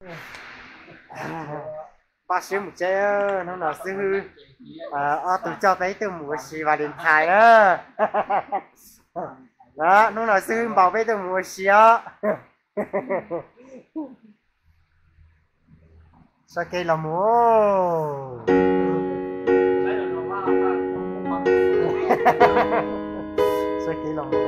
Npaj siab mus tsev, hnub no xib hwb ob tug coj peb tuaj mus ua si Valentine na. Hnub no xib hwb npau peb tuaj mus ua si os. Sab kev los mus. Sab kev los mus.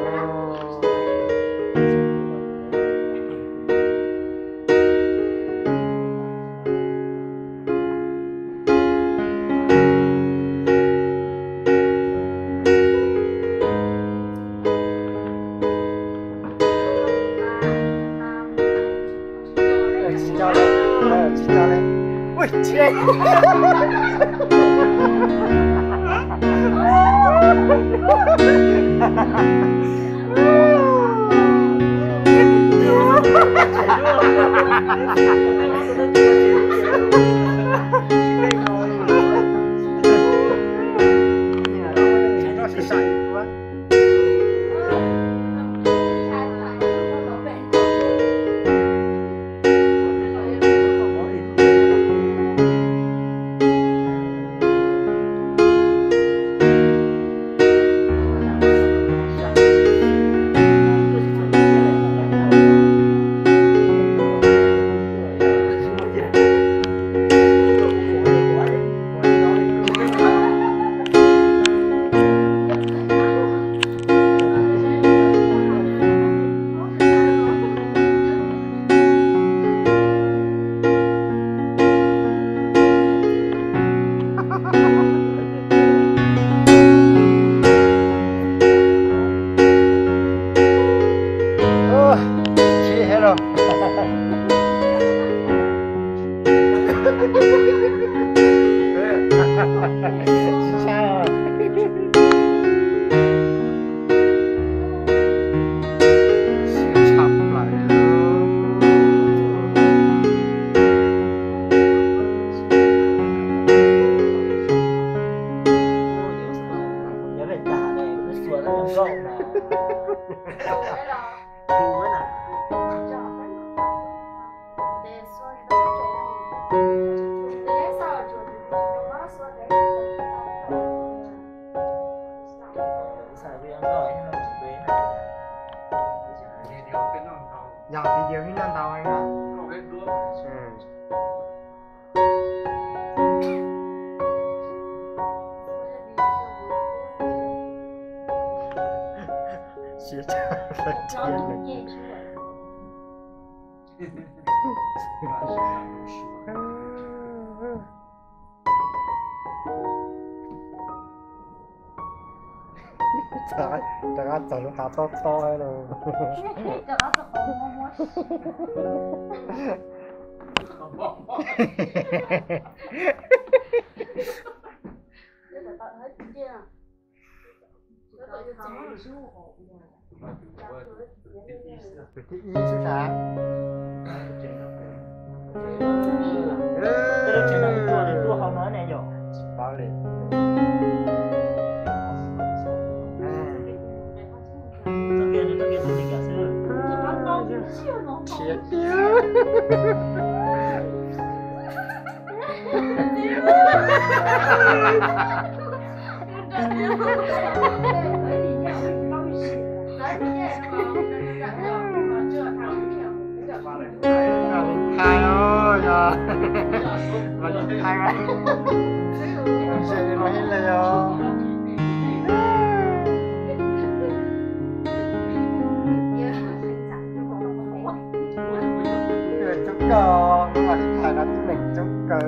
Tsis nco li, tsis nco li. Ui, tsis. Yog video peb noj ntau no. Siab tshaj. Rov qab txog lub hav tob tob no. Tus thib ib xwb sav. Tsis paub li. Khiav tiag. Valentine os, yog Valentine, ntshe yus los ib leeg os. Coob kawg, lub Valentine no tib neeg coob kawg.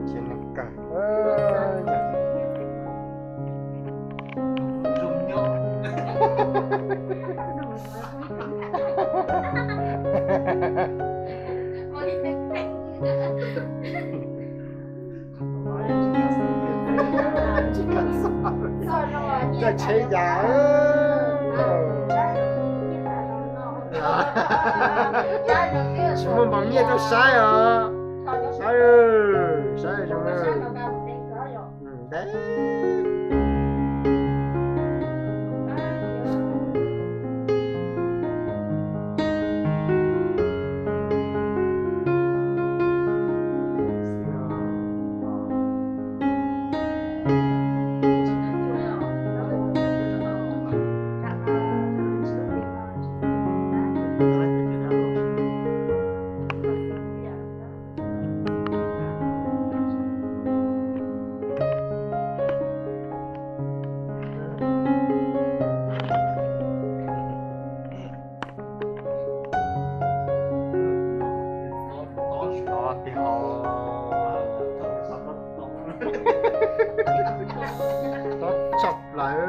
Tib neeg kawg. Tsis kam xav, caij tsheb ya. Tsis muaj npaum nyiaj tuaj saib os. Saib, saib zoo. Tob tshaj plaws.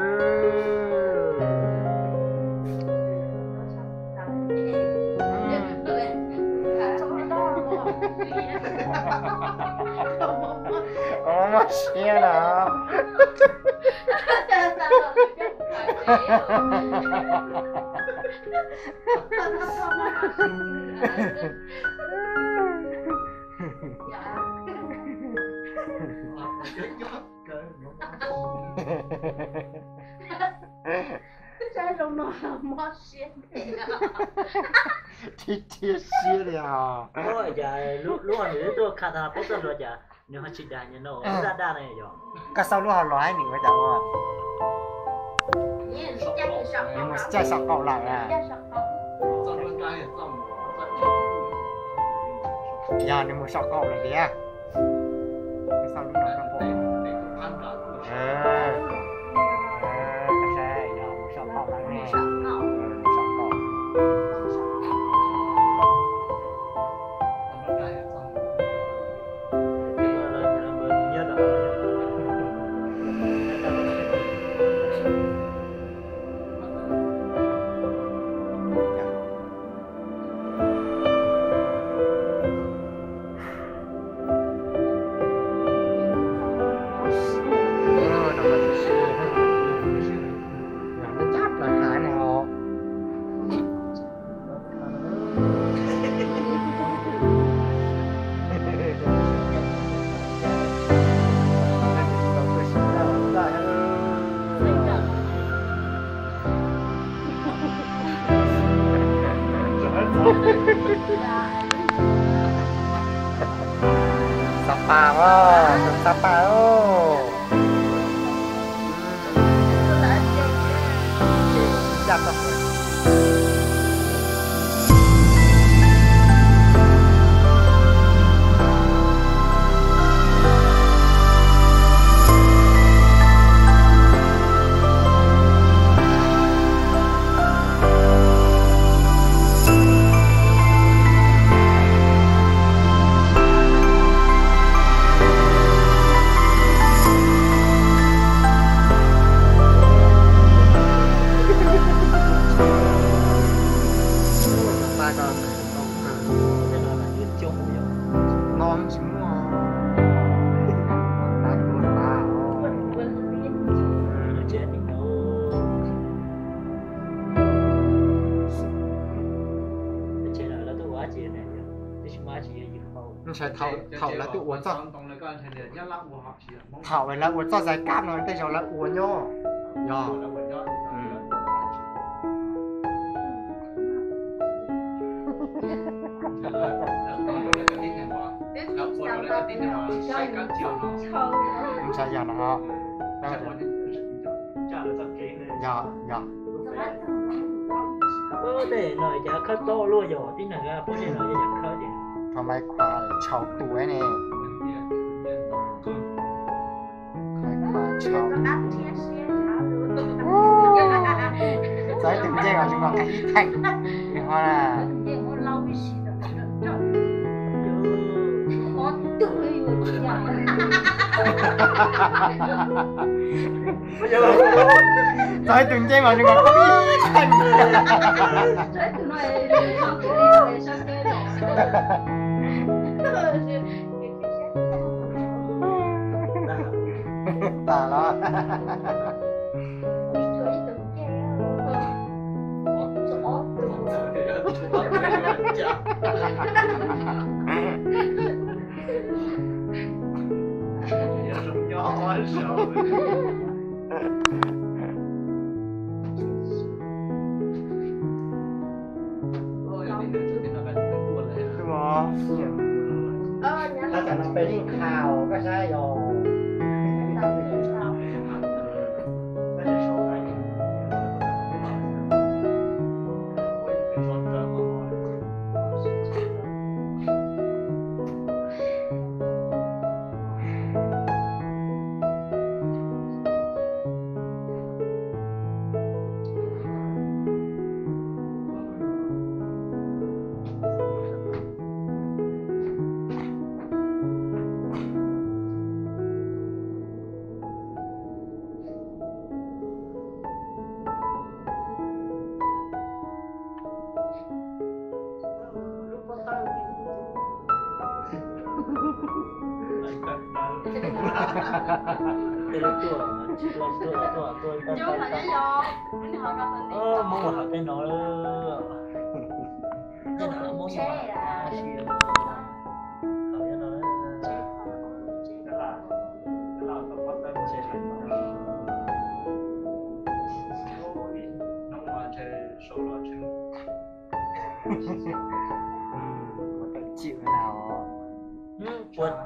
Koj mob siab na. Dhia siab li os. Lub nws twb tuaj kha tag peb txoj hlua cas nws ho tsis dag nyob no, daj daj no yog. Koj xauj lub hauv los nws ua cas ua, nws mus caij saum qaum lawm. Yog nws mus saum qaum lawm tiag. Koj xauj lub no koj pom. Yog mus saum qaum lawm ne. Mus saum qaum. Sapa os, Sapa os. No tsis muaj. Ntshai thaum lawv twb ua txoj, thaum lawv ua txoj zais kab no tej zaum lawv ua nyob. Yog. Ntshai yog no. Yog, yog. Tej no cas khawb tau luaj yog tib neeg pob zeb no yog khawb tias. Thaum Maiv Khuam tshau tus ne. Maiv Khuam tshau. Txawm ib tug ncej los zoo nkaus nqa ib theem li ho na. Txawm ib tug ncej mas zoo nkaus nqa ib theem. Tas los. Tab tom no peb yeej qha os, koj saib yog. Mus hauv tej no, tej no muab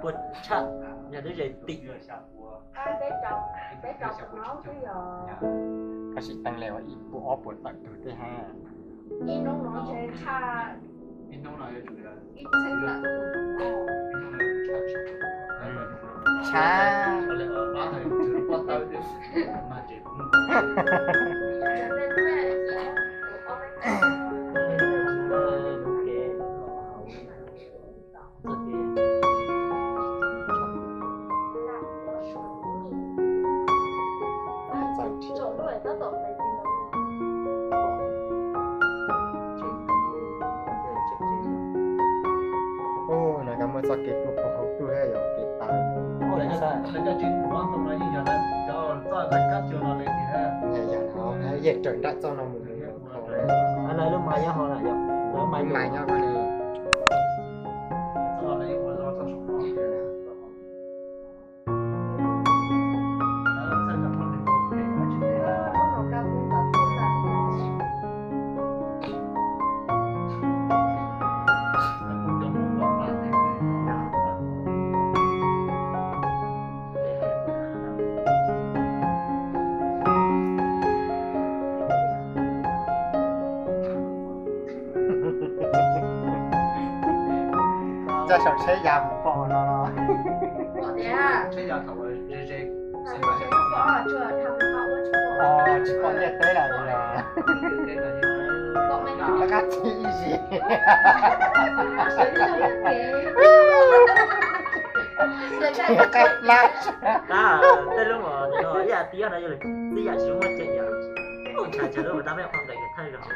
Puas tshaj, yog twb ze tim. Koj sim teev le ib puas ob puas tawm tug tej hab. Tshab. Ua no koj muaj txoj kev tuaj puag hauv tuaj thiab yog kev tawm. Yog no, yog raws nraim txoj no mus. Lub mas nyob hauv na, lub mas nyob hauv na. Coj saum tsheb yas mus pom no. Tsis pom ntiaj teb lawm os. Koj tsis ib zis. Tej lub ib yam tib no yog lawm tib yam tsis muaj ceem yom. Ntshai tsam lub tab meej qhov nqis thawj zaug.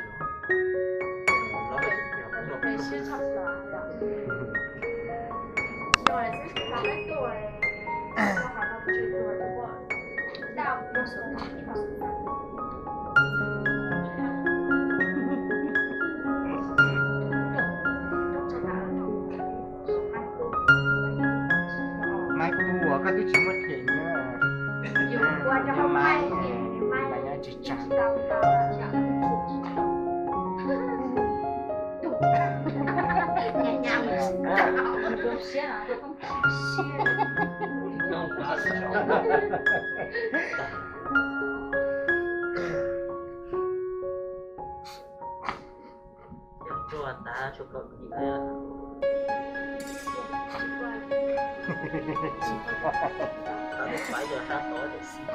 Maiv kuv uas koj twb tsis muaj them na. Maiv, maiv nyob tsis tsa. Tuaj tas tshuav kaum yim. Tov tej paiv yog sab tod tiam sis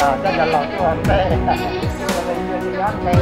Coj cov laus tuaj ua ntej, coj cov laus tuaj ua ntej.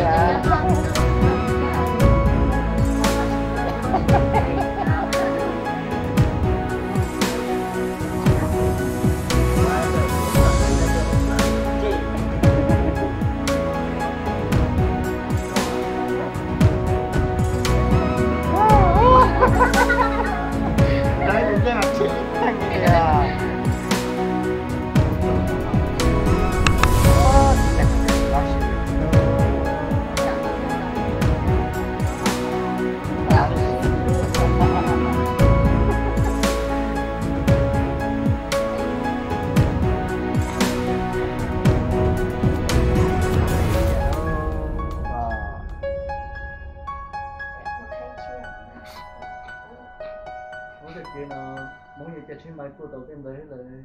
Ua tej kev no Hmoob yuav cia tsheb maiv tuaj tau tej ntawd lawm.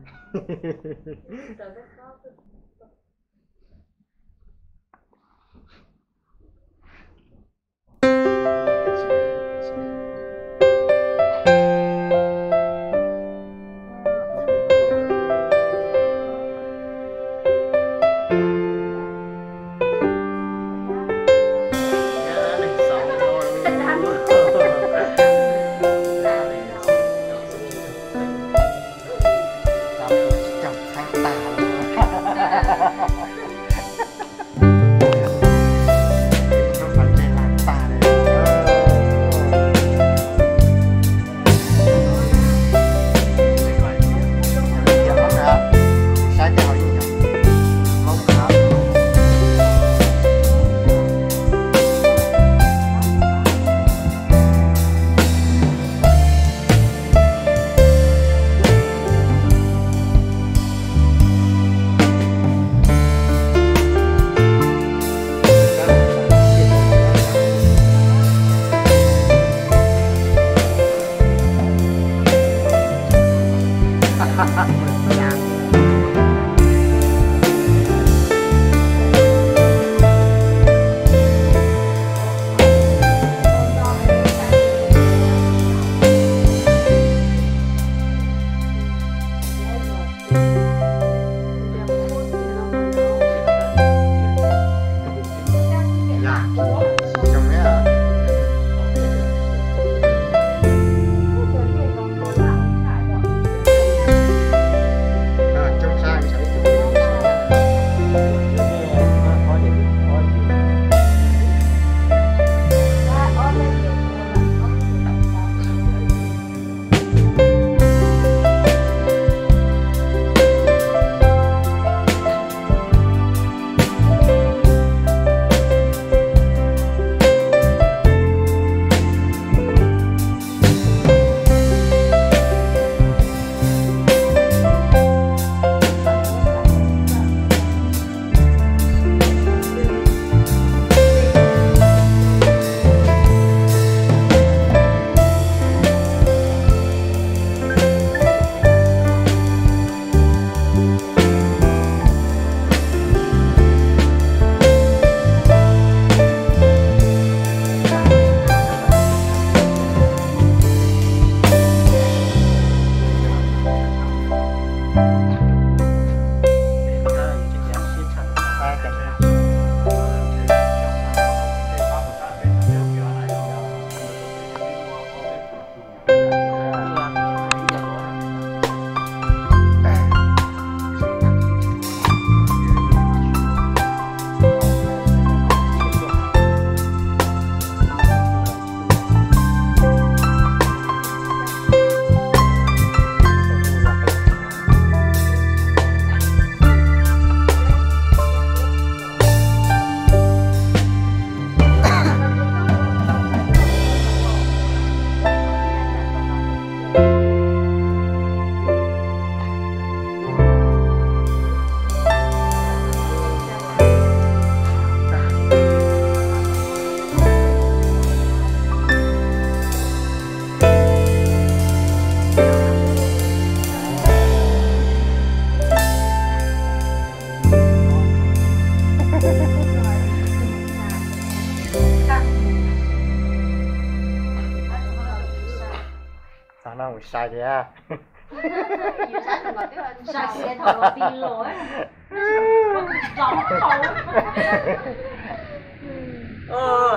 Xav no mus sai thiab.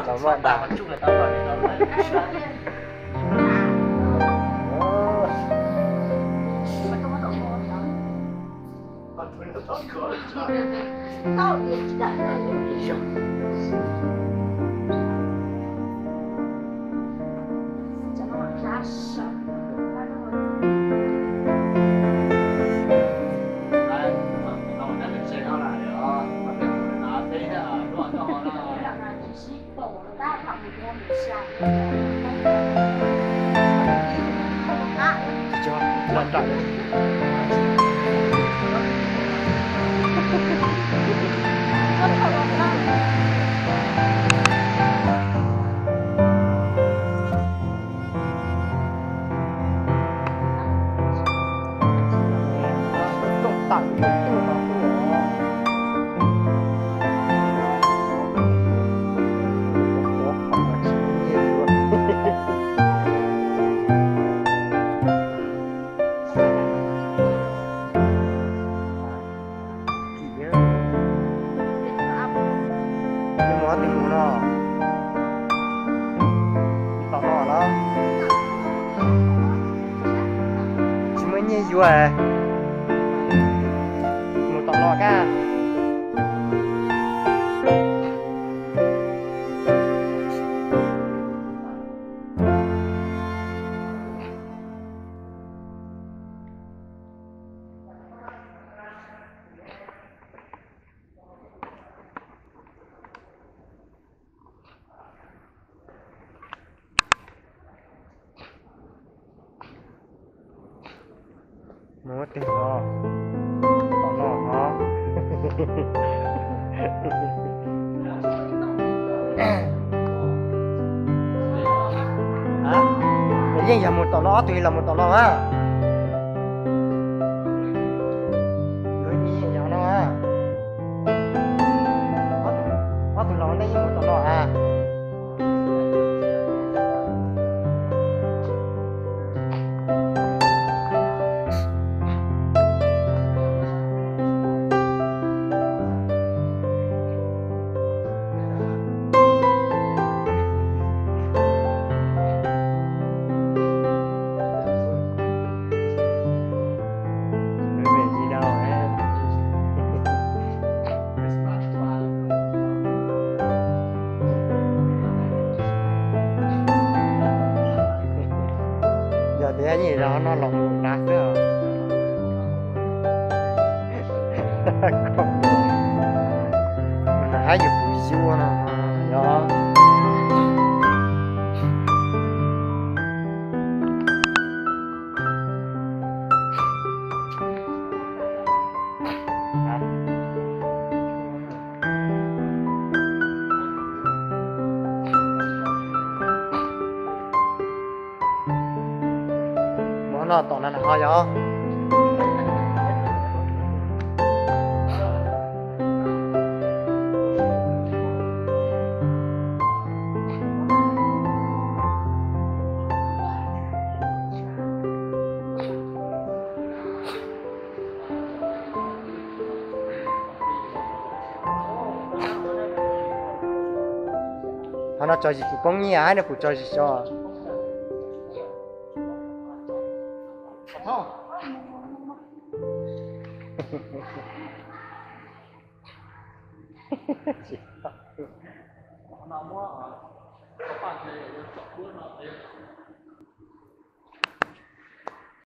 Tau maj tas. Mus ob tug mus no, tom no los tsis muaj nyiaj yuav, mus tom no kab. Mus tig no, tom no os. Yeej yog mus tom no, ob tug los mus tom no a. Yog no a. Ob tug los nej yeej mus tom no a. Yog tias nyiam los no los mus hnav xwb os. Hab yus kuv yuav no yog. Mus no tom no ho yog. Qhov no tso zis kuv poob nyiaj, no kuv tso zis tso.